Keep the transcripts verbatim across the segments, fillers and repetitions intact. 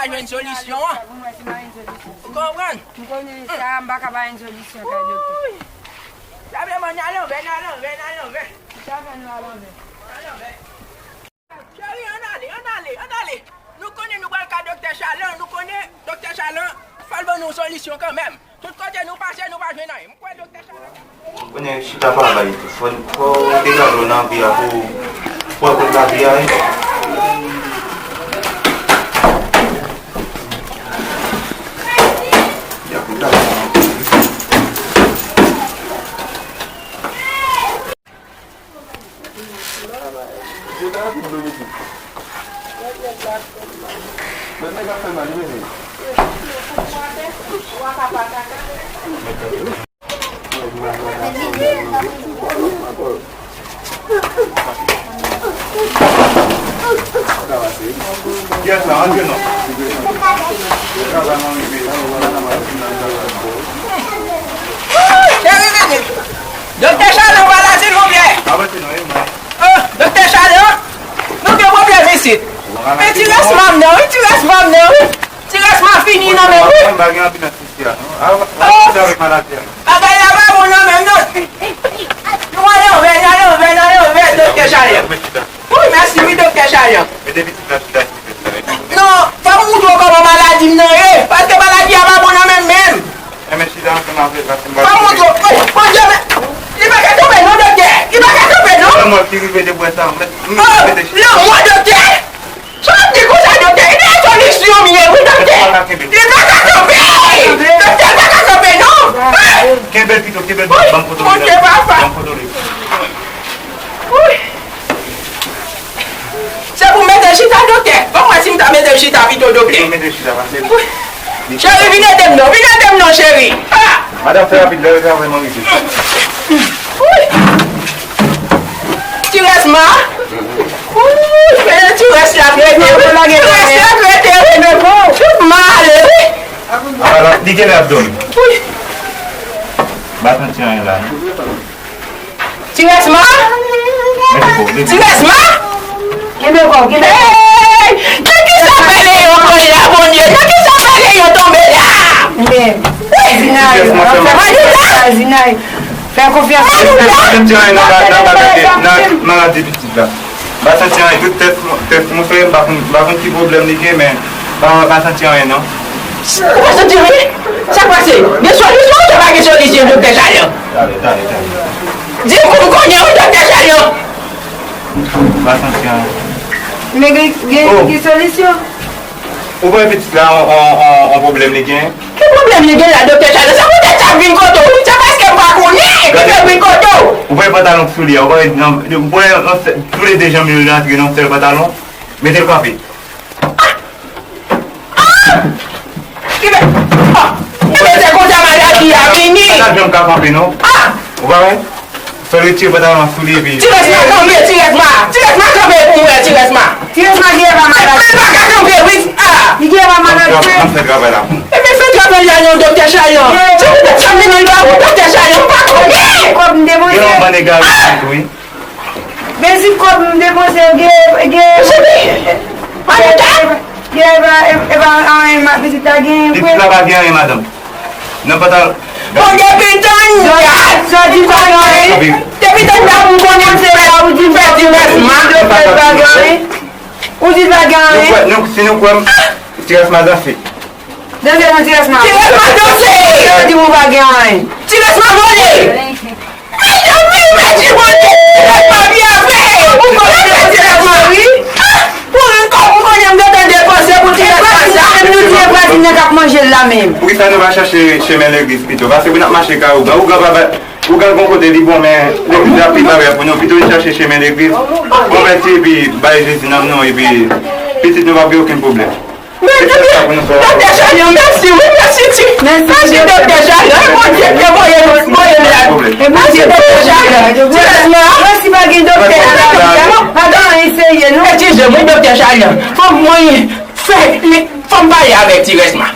Jwenn solisyon an. Ou konprann? M konnen sa, m pa ka pa jwenn solisyon kay doktè. Sa vle man nan lanvè, nan lanvè, nan lanvè. Sa fè nou al anlè. Nan lanvè. Cheri, ann ale, ann ale, ann ale. Nou konnen nou pral ka doktè Chalan, nou konnen doktè Chalan, fò l ban nou yon solisyon kanmenm. Tout kote nou pase, nou pa jwenn anyen. M kwè doktè Chalan. Konnen chita pa bay tou. Fò, fò w degaje w nan vi a pou, pou w wè kot lavi a ye. Kiyès la? Antre non. Cheri, vini. Doktè Chalan pa la, silvouplè. Avanse non, e mwen. Oh, doktè Chalan, nou gen pwoblèm isit. Men ti rès mam nan, wi, ti rès mam nan, wi. Ti rès mam fini nan men, wi. M pa gen anpil nan sisi a, non. Avanse avèk maladi a. Bagay la pa bon nan men m, non. Nou ale anvè, nou ale anvè, nou ale anvè, doktè Chalan. Wi, mèsi, wi, doktè Chalan. Mete pitit la sou tèt. Non, fò m moutre w kòman maladi m nan ye, paske maladi a pa bon nan men m menm. Enben, chita ansanm avè l, paske m pa... Fò m moutre w. Oh, Bondye, men, li pa ka tonbe non, doktè. Li pa ka tonbe non. Lanmò ki rive de bwè sa, m mete chita. Lanmò, doktè? Sa w ap di konsa, doktè? Li gen solisyon m ye, wi, doktè. Li pa ka tonbe. Doktè, li pa ka tonbe non. Kenbe l pito, kenbe l, ban m foto li. Bondye, papa. Ban m foto li. Wi. Se pou m mete l chita, doktè? Ban m wè si m ta mete l chita pito, doktè. Mete l chita, pase. Wi. Cheri, vin ede m non, vin ede m non, cheri. Ah! Madanm, fè rapid, lè yo travay mwen rive. Wi. Ti rès ma. Wi, men ti rès la ap rete, wi. Ti rès la ap rete, wi. Tout mal, wi. Ala, li genlè ap dòmi. Wi. Pa santi anyen la, non. Ti rès ma? Ti rès ma? Kenbe kò w, kenbe kò w. Hey! Nan kisa fè Leyon pran la, Bondye? Nan kisa fè Leyon tonbe la? Men, Zinaye, Zinaye, fè konfyans. Fè konfyans. Mwen pa santi anyen nan ba-, nan bagay, nan maladi pitit la. M pa santi anyen, tout tès, tès mwen fè, m pa konn, m pa konn ki pwoblèm li gen, men m pa, m pa santi anyen, non. Ou pa santi anyen? Sa k pase? Gen solisyon oubyen pa gen solisyon, doktè Chalan? Tande, tande, tande. Di m pou m konnen wi, doktè Chalan. M pa santi anyen. Men gen, gen, gen solisyon. Ou pa wè pitit la, on, on, on, on pwoblèm li gen? Ki pwoblèm li gen la, doktè Chalan? Se poutèt sa m vin kote w, wi. Se paske m pa konnen ki fè m vin kote w. Ou pa wè pantalon k sou li a, ou pa wè nan, ou pa wè nan sè-, toulede janm yo rantre nan sèl pantalon? Mete l kanpe. Ah! Ah! Ebyen, ah! Ebyen, se konsa maladi a vini. Sa pa janm ka kanpe, non. Ah! Ou pa wè? Fè l retire pantalon an sou li, epi... Ti rès ma kanpe, ti rès ma. Ti rès ma kanpe pou m wè, ti rès ma. Ti rès ma gen pa maladi. Mwen pa ka kanpe, wi. Ah! Li gen pa maladi. N ap fè travay la pou nou. Ebyen, fè travay la non, doktè Chalan. Se poutèt sa m vin anba ou, doktè Chalan, m pa konnen. Kòb m depanse. Gen yon bann egare isit, wi. Men si kòb m depanse, gen, gen, gen, e pa, e pa anyen, ma pitit la gen. Pitit la pa gen anyen, madanm. Nan pantalon. Bon, depi tan dat, depi tan dat m konnen se la ou di m fè ti rès ma. Ou di pa gen anyen. Ou di pa gen anyen. Nou kwè, nou, si nou kwè m, ti rès ma danse. Danse non, ti rès ma. Ti rès ma danse. Yo di ou pa gen anyen. Ti rès ma vole. Mezanmi, mèsi Bondye, ti rès ma byen fè. Ou konnen ti rès ma, wi. Ah, pou yon kòb, ou konnen m gentan depanse pou ti rès ma sa. Menm nou di e vwazin nan k ap manje l la menm. Poukisa nou pa chache chemen legliz pito? Pase pou n ap mache kay ougan. Ougan pa bay, ougan gon kote li bon, men legliz la pi parèy pou nou. Pito n chache chemen legliz, konvèti epi bay Jezi nanm nou, epi pitit nou p ap gen okenn pwoblèm. Men doktè, doktè Chalan, mèsi, wi, mèsi, ti, mèsi, doktè Chalan, Bondye te voye nou, voye nou la. Mèsi, doktè Chalan. Ti rès ma. Mèsi, pa gen doktè la, pa gen anyen serye, non. E ti jan, wi, doktè Chalan. Fò m, mwen, fè, fò m pale avèk ti rès ma.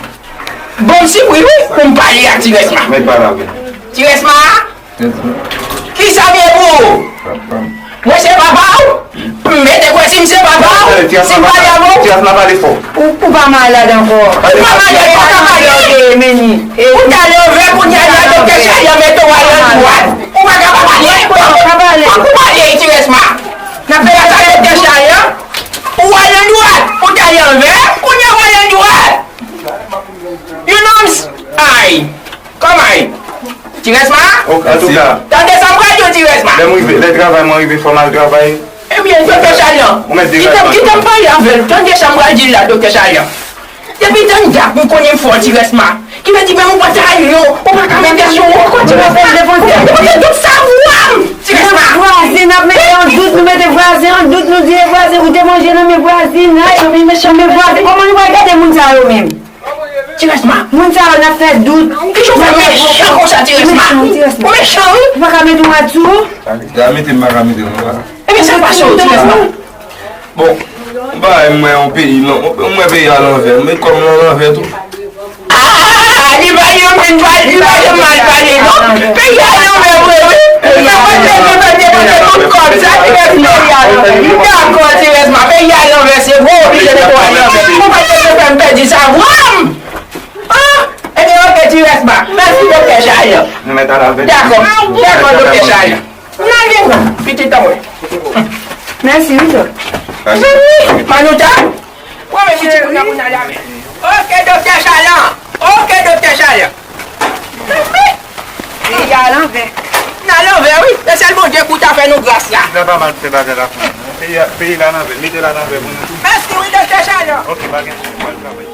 Bon, m sipri, wi, pou m pale ak ti rès ma. Mèt pale avè l. Ti rès ma. Kisa m ye pou ou? Mwen se papa w? M mete kwè si m se papa w? Si m pale avè w, ou pa malad ankò. Ou pa malad, ou pa ka pale. Ou t ale anvè, kounye a la, doktè Chayan mete w al andwat. Ou pa ka pale. Fòk ou pale, Ti Resma. N ap fè sa, doktè Chayan. Ou al andwat, ou t ale anvè, kounye a w al andwat. You know, ay. Kòman? Ti Resma? Ok, antouka. Tande sa m pral di w, Ti Resma. Lè m rive, lè travay mwen rive, fò m al travay. Ebyen, doktè Chayan. Ou mèt degaje m. Kite m pale avè l. Tande sa m pral di l la, doktè Chayan. Depi tann dat m konnen m fè w, Ti Resma. Ki vle di menm ou pa ta yo, ou pa ka mete sou ou ankò, Ti Resma. Ou mete tout sa pou m, Ti Resma. Vwazen, n ap mete an dout, nou mete vwazen an dout, nou di e vwazen, ou te manje nan men vwazen, nan men vwazen. Kòman nou pral gade moun sa yo menm? Ti Resma. Moun sa yo n ap fè dout. Kijan w fè mechan konsa, Ti Resma? Ou mechan, wi. Ou pa ka mete w atou. Gade, mete m pa ka mete w anba. Ebyen, sa k pase w, Ti Resma? Bon, m pa wè, m wè yon peyi, non, m wè peyi a lanvè, men kòm l anlanvè tou. Ah, li pa janm mal pale, li pa janm mal pale, non. Peyi a lanvè vre, wi. Li pa konn leve, mete tout kòb sa, Ti Resma, peyi a lanvè. M dakò, Ti Resma, peyi a lanvè, se vre, oblije mete w al lanvè. Ou pa t bezwen fè m pèdi sa, vre m. Ah, ebyen, ok, Ti Resma. Mèsi, doktè Chayan. Nou mèt al avè. Dakò, dakò, doktè Chayan. N a gen non, pitit an mwen. Mèsi, wi, dòk. Manouta, pran men pitit moun nan pou n al avè. Ok, doktè Chayan. Ok, doktè Chayan. Peyi a lanvè. N a lanvè, wi. Se sèl Bondye ki ta fè nou gras la. Sa pa mal fè bagay la pou nou. Peyi a, peyi la lanvè. Mete la lanvè pou nou tou. Mèsi, wi, doktè Chayan. Ok, pa gen pwoblèm, m al travay.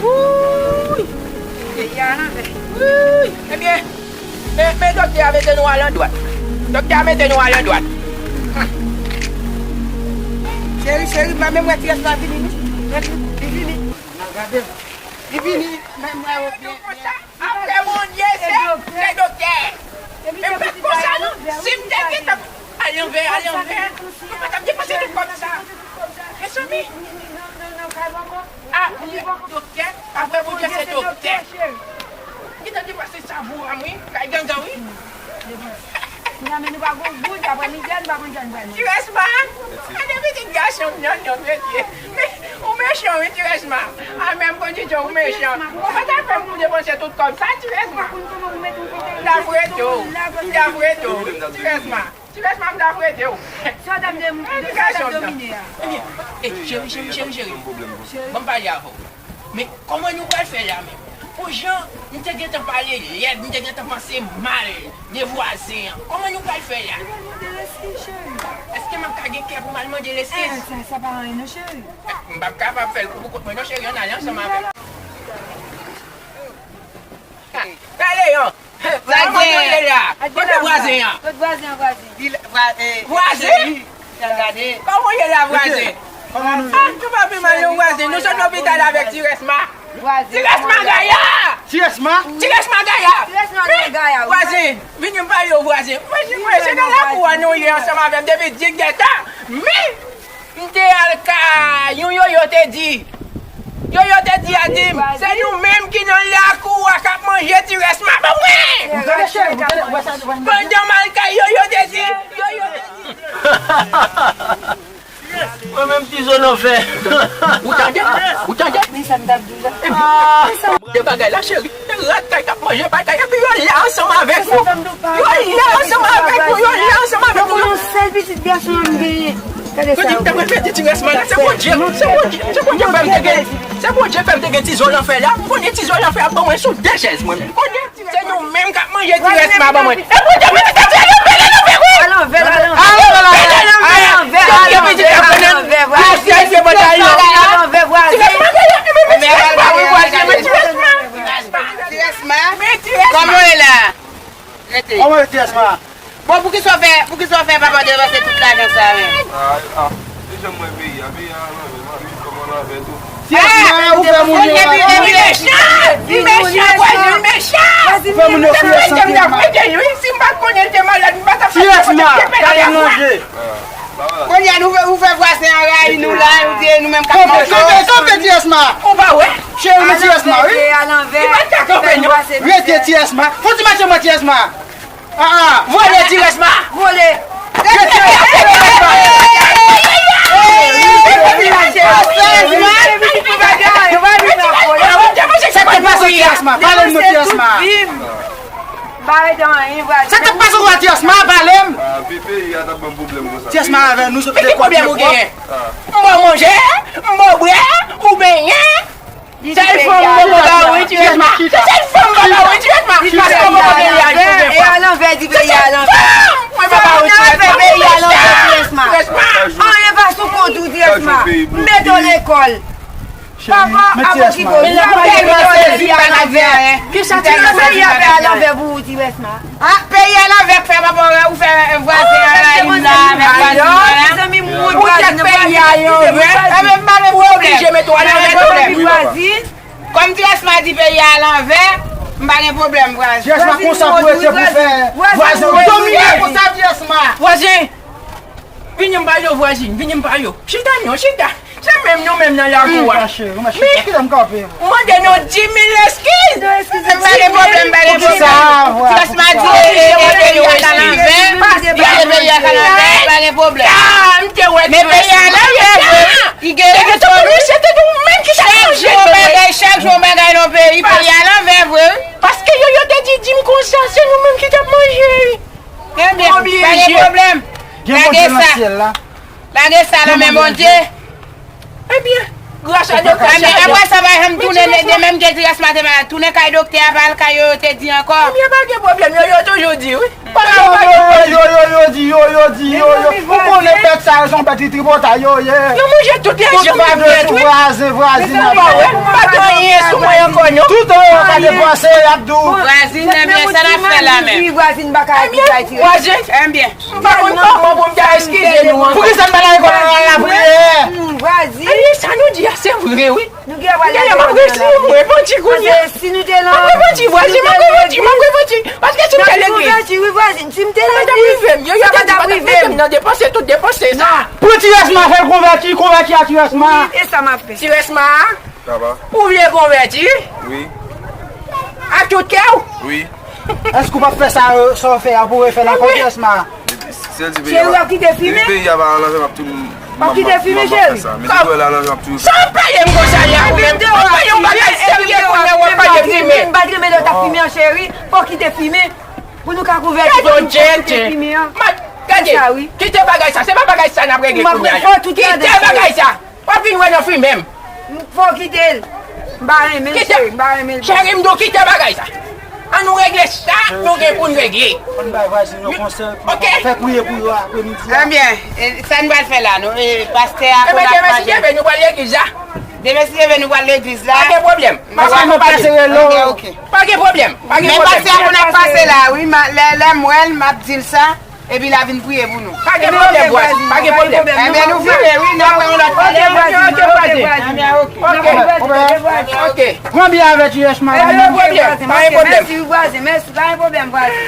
Wouy! Peyi a lanvè. Wouy! Ebyen, men, men doktè a mete nou al andwat. Doktè a mete nou al andwat. Cheri, cheri, m pa menm wè ti rès la vini, non. Li vini. Li vini. Li vini. Men m wè yo byen, byen. Apre Bondye, se, se doktè. Men m pa t konsa, non. Si m te gentan al anvè, al anvè, nou pa t ap depanse tout kòb sa. Mezanmi. Apre doktè, apre Bondye, se doktè. Ki tan ki pase sa pou w, wi, kay gangan, wi. Kounya, men nou pa gon goud, apre midi a, nou pa konn jan nou pral manje. Ti rès pa, gade pitit gason m nan, non, mesye. Men, ou mechan, wi, Ti Rès ma. A, menm kondisyon, ou mechan. Ou pa ta fè m pou depanse tout kòb sa, Ti Rès ma. M ta frete w. M ta frete w, wi, Ti Rès ma. Ti Rès ma, m ta frete w. Sa w t ap de-, sa w t ap domine a. Ebyen, e, cheri, cheri, cheri, cheri. Ban m pale avè w. Men kòman nou pral fè la menm? Pou jan m te gentan pale lèd, m te gentan panse mal de vwazen an. Kòman nou pral fè la? Ou pral mande leskis, cheri. Èske m ap ka gen kè pou m al mande leskis? Eh, sa, sa pa anyen non, cheri. M p ap kapab fè l pou kont mwen non, cheri, ann ale ansanm avè m. Tande, yon. Vwazen! Kote vwazen an? Kot vwazen an, vwazen? Li la, vwa-, eh, vwazen? Cheri, gade. Kòman w ye la, vwazen? Kòman nou ye? Ah, nou pa pi mal non, vwazen. Nou sot lopital avèk Ti Rès ma. Vwazen. Ti Rès ma gaya! Ti Rès ma? Ti Rès ma gaya! Ti Rès ma gaya, wi. Vwazen, vini m pale w, vwazen. Vwazen, vwazen, se nan lakou a nou ye ansanm avè m depi digètè. Men, m te al ka yon yoyo te di. Yoyo te di a di m, se nou menm ki nan lakou a k ap manje Ti Rès ma ban mwen! Ou tande, cheri? Ou tande? Ou wè sa, ou wè sa? Pandan m al kay yoyo te di, yoyo te di. Mwen menm ti zo nan fè. Ou tande? Ou tande? Men sa m t ap di w la. Epi, men sa. De bagay la, cheri. Rat kay k ap manje bagay, epi yo la ansanm avèk nou. Yo la ansanm avèk nou, yo la ansanm avèk nou. Yon sèl pitit gason an m genyen. Gade sa. Yo di m ta pral pèdi Ti Rès ma la, se Bondye, se Bondye, se Bondye fè m te gen, se Bondye fè m te gen ti zo nan fè la. M konnen ti zo nan fè ap ban mwen sou de chèz, mwen. M konnen se nou menm k ap manje Ti Rès ma ban mwen. E Bondye pitit ap fè yo pele nan fè, wi. Alanvè, alanvè, alanvè, alanvè, alanvè, vwazen. Ti Rès ma gaya, men men Ti Rès ma, wi, vwazen, men Ti Rès ma. Ti Rès ma? Men Ti Rès ma. Kòman w ye la? Rete. Kòman w ye, Ti Rès ma? Bon, poukisa w fè, poukisa w fè papa w depanse tout lajan sa a menm? Ah, ah. Se jan m wè peyi a, peyi a anlè, mami, kòman anlè tou? Ti Rès ma, ou fè moun yo malad. Li mechan! Li mechan, vwazen, li mechan! Ou fè moun yo fè santi m malad. Si m pa t konnen l te malad, m pa t ap fè Ti Rès ma, gade manje. Kounye a, nou fè, ou fè vwazen an rayi nou la, ou di nou menm k ap manje. Kanpe, kanpe, kanpe, Ti Rès ma! Ou pa wè? Cheri, men ti Resma, wi. Li pa t ka kanpe, non. Rete ti Resma. Fon ti mache mwen ti Resma. Ah, ah, vole ti Resma. Vole. Rete ti Resma. Sa k te pase ti Resma? Pale m non ti Resma. Sa k te pase ou a ti Resma? Pale m. Ti Resma avè nou sot lekòl. Ki pwoblèm ou genyen? M ba w manje, m ba w bwè, ou benyen. Sèl fanm mwen poko ba wi ti Resma. Se sèl fanm mwen poko ba wi ti Resma. Paske mwen poko peyi a jwenn fwa. Peyi a lanvè, di peyi a lanvè. Mwen poko ba wi ti Resma. Peyi a lanvè, ti Resma. Anyen pa sou kont ou ti Resma. Mete w lekòl. Papa, avan ki bo, peyi a lanvè. Peyi a fè a lanvè pou ou ti Resma. Ah, peyi a lanvè k fè papa w fè vwazen an rayi m la avèk vwazen an la. Ou tèt peyi a lanvè. Enben m pa gen pwoblèm. Ou oblije mete w alanvè tou. Vwazen. Kòm ti Resma di peyi a lanvè, m pa gen pwoblèm vwazen. Ti Resma konsa pou rete pou fè vwazen domine konsa ti Resma. Vwazen. Vini m pale w vwazin, vini m pale w. Chita non, chita. Se menm nou menm nan lakou a. Mande nou dis mil eskiz. M pa gen pwoblèm, m pa gen pwoblèm. Ti Resma di e, e, e, peyi a ka lanvè. Di e, peyi a ka lanvè, pa gen pwoblèm. Men peyi a lanvè vre. Li gen rezon. Chak jou yon bagay, chak jou yon bagay nan peyi, peyi a lanvè vre. Paske yo, yo te di, di m konsa, se nou menm ki t ap manje. Ebyen, pa gen pwoblèm. Lage sa. Lage sa nan men Bondye. Ebyen, gras a doktè. Ebyen, apre sa, pa janm tounen, de menm ke ti Resma te malad, tounen kay doktè a, pa al kay yo, yo te di ankò. Ebyen, pa gen pwoblèm, yo, yo toujou di, wi. Yo, yo, yo, yo, yo, yo di, yo, yo di, yo, yo. Ou konnen bèt sa yo, se yon bèt ki tripotay, yo, ye. Yo manje tout lajan moun nèt, wi. Vwazen, vwazin, pa t anyen sou mwen ankò, non. Tout, yo ka depanse, y ap di w. Vwazin, ebyen, sa n ap fè la menm? Vwazin, pa ka di vwazin. Ebyen. M pa konn kòman pou m ta eskize nou ankò. Poukisa n pa nan lekòl, n al lapriyè? Vwazen. Ebyen, sa nou di a, se vre, wi. Gade, m ap retire m repanti kounye a. M ap repanti, vwazen, m ap repanti, m ap repanti. Paske si m te legliz, si m te legliz, sa pa t ap rive m. Yo, yo te di pa t ap mete m nan depanse, tout depanse sa. Pran ti Resma, fè l konvèti, konvèti a ti Resma. Wi, e sa m ap fè. Ti Resma. Ou vle konvèti? Wi. Ak tout kè w? Wi. Èske w p ap fè sa, sa w fè a pou refè l ankò, ti Resma? Cheri, w ap kite fimen? Depi peyi a pa alanvè, m ap tou, m ap, m ap, m ap fè sa. Mete dwèl alanvè, m ap tou. Sa w ap pale m konsa la, ou menm? W ap pale yon bagay serye kounye a, w ap pale fimen. M pa t renmen lè w t ap fimen an, cheri. Fò w kite fimen. Pou nou ka konvèti, fò nou kite fimen an. Gade, kite bagay sa. Se pa bagay sa n ap regle kounye a la. Kite bagay sa. W ap vin wè nan fimen m. Fò w kite l. M pa renmen l, cheri, m pa renmen l. Cheri, m di w kite bagay sa. An nou regle sa nou gen pou n regle. Ann bay vwazin yo konsèy pou fè priye pou yo apremidi a. Ebyen, e, sa n pral fè la, nou, e, pastè a konn ap pale. Ebyen, demen si Dye vle, nou pral legliz la. Demen si Dye vle, nou pral legliz la. Pa gen pwoblèm. Pastè a konn ap pase rele w. Ok, ok. Pa gen pwoblèm. Pa gen pwoblèm. Men pastè a konn ap pase la, wi. Lè, lè m wè l, m ap di l sa. Epi l a vin priye pou nou. Pa gen pwoblèm, vwazin. Pa gen pwoblèm. Ebyen, nou vire, wi, n a wè yon lòt kote. Ok, vwazin. Ok, ok. Pran byen avè ti Resma. Pa gen pwoblèm, pa gen pwoblèm. Mèsi, wi, vwazin, mèsi, pa gen pwoblèm, vwazin.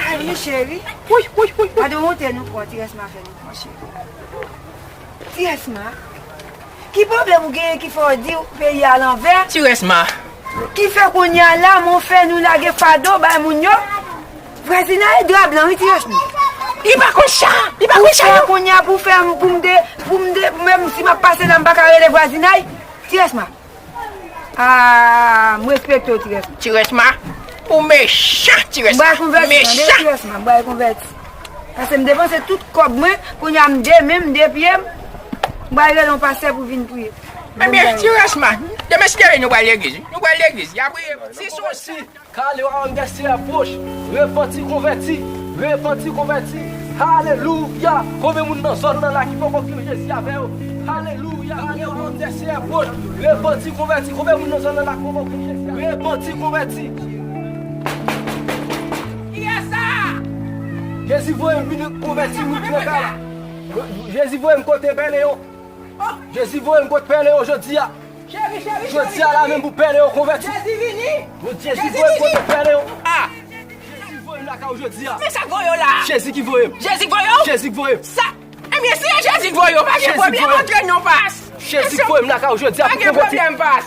Ay, wi, cheri. Wi, wi, wi, wi. Gade wonte nou pran, ti Resma fè nou pran, cheri. Ti Resma. Ki pwoblèm ou genyen ki fè w di w peyi a lanvè? Ti Resma. Ki fè kounye a la, monfè nou lage fado bay moun yo? Vwazinay dra blan, wi, ti Resma. Li pa konn sa, li pa konn sa, non. Kounye a pou fè m, pou m de, pou m de, menm si m ap pase la, m pa ka rele vwazinay? Ti Resma. Ah, m respekte w, ti Resma. Ti Resma, ou mechan, ti Resma. M bay konvèti, tande, ti Resma, m bay konvèti. Paske m depanse tout kòb mwen, kounye a m de men m, de pye m, m pral rele yon pastè pou vin priye. Ebyen, ti Resma, demen si Dye vle nou pral legliz, nou pral legliz, y a priye pou nou. Si se yon si. Car le royaume des cieux est proche, repanti, konvèti, repanti, konvèti. Alelouya. Konbyen moun nan zòn nan la ki poko gen Jezi avè yo? Alelouya. Car le royaume des cieux est proche, repanti, konvèti. Konbyen moun nan zòn nan la ki poko gen Jezi avè yo? Repanti, konvèti. Kiyès sa? Jezi voye m vin konvèti moun ki nan kay la. Jezi voye m kote Pè Leyon. Jezi voye m kote Pè Leyon jodi a. Jodi a la menm pou Pè Leyon konvèti. Jezi voye m kote Pè Leyon. Ah! Jezi voye m lakay ou jodi a. Men sa k voye w la? Jezi ki voye m. Jezi k voye w? Jezi k voye m. Sa, ebyen, si e Jezi k voye w, pa gen pwoblèm, antre non, pas. Jezi k voye m lakay ou jodi a pou konvèti. Pa gen pwoblèm, pas.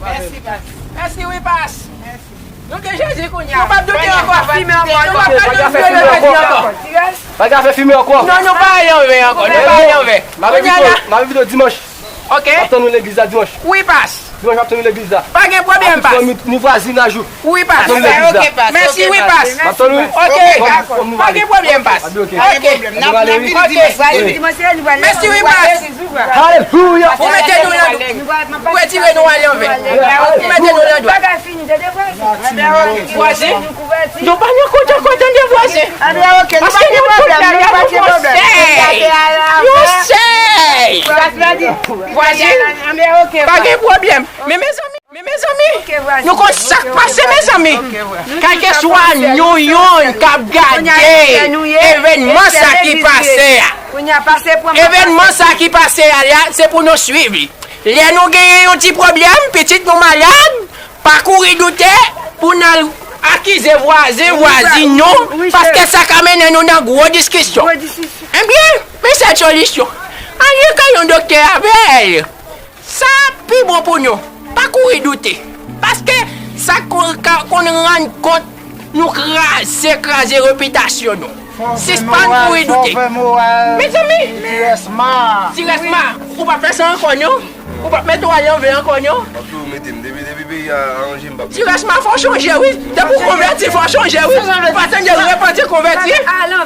Mèsi, Pas. Mèsi, wi, Pas. Nou gen Jezi kounye a. Nou p ap doute ankò. Nou p ap doute ankò. Pa gen afè fimen ankò. Non, nou pa ale anvè ankò. Nou pa ale anvè. M ap envite w dimanch. Ok. M ap tann ou legliz la dimanch. Wi, Pas. Dimanch m ap tann ou legliz la. Pa gen pwoblèm, Pas. Ni vwazinaj ou. Wi, Pas. Tann ou legliz la. Mèsi, wi, Pas. M ap tann ou. Ok. Pa gen pwoblèm, Pas. Ok. Mèsi, wi, Pas. Alelouya. Ou mete nou nan, ou retire nou ale anvè. Ou mete nou nan dwat. Vwazen. Nou pa nan kote kote de vwazen. Paske nou tout la, nou fò sèy. Nou sèy. Vwazen. Pa gen pwoblèm. Men mezanmi, men mezanmi, nou konn sa k pase, mezanmi. Kèlkeswa nou yonn k ap gade evènman sa ki pase a. Evènman sa ki pase a la, se pou nou swiv li. Lè nou genyen yon ti pwoblèm, pitit nou malad, pa kouri doute pou n al akize vwazen, vwazin nou, paske sa ka mennen nou nan gwo diskisyon. Ebyen, men sèl solisyon. Al jwenn yon doktè avè l. Sa pi bon pou nou. Pa kouri doute. Paske sa k konn, ka, konn rann kont nou kraze, kraze repitasyon nou. Sispann kouri doute. Mezanmi, ti rès ma. Ou p ap fè sa ankò, non? Ou p ap mete w ale anvè ankò, non? M ap toujou mete m. Depi, depi peyi a aranje, m p ap mete m. Ti rès ma, fò w chanje, wi. Depi w konvèti, fò w chanje, wi. Ou pa tande repanti, konvèti.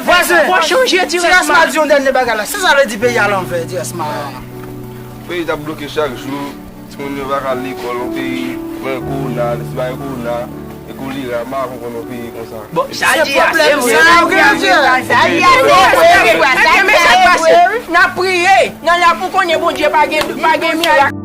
Fò w chanje. Ti Asma di yon dènye bagay la. Sa sa vle di peyi a lanvè, Ti Asma? Peyi t ap bloke chak jou. Timoun yo pa ka al lekòl, yon peyi, mwen kowona, si pa gen kowona, e kolera, m pa konprann yon peyi konsa. Bon, sa di a, se vre. Sa di a, se vre. Sa di a, se vre. N ap priye nan la pou konnen Bondye pa gen, pa gen mirak.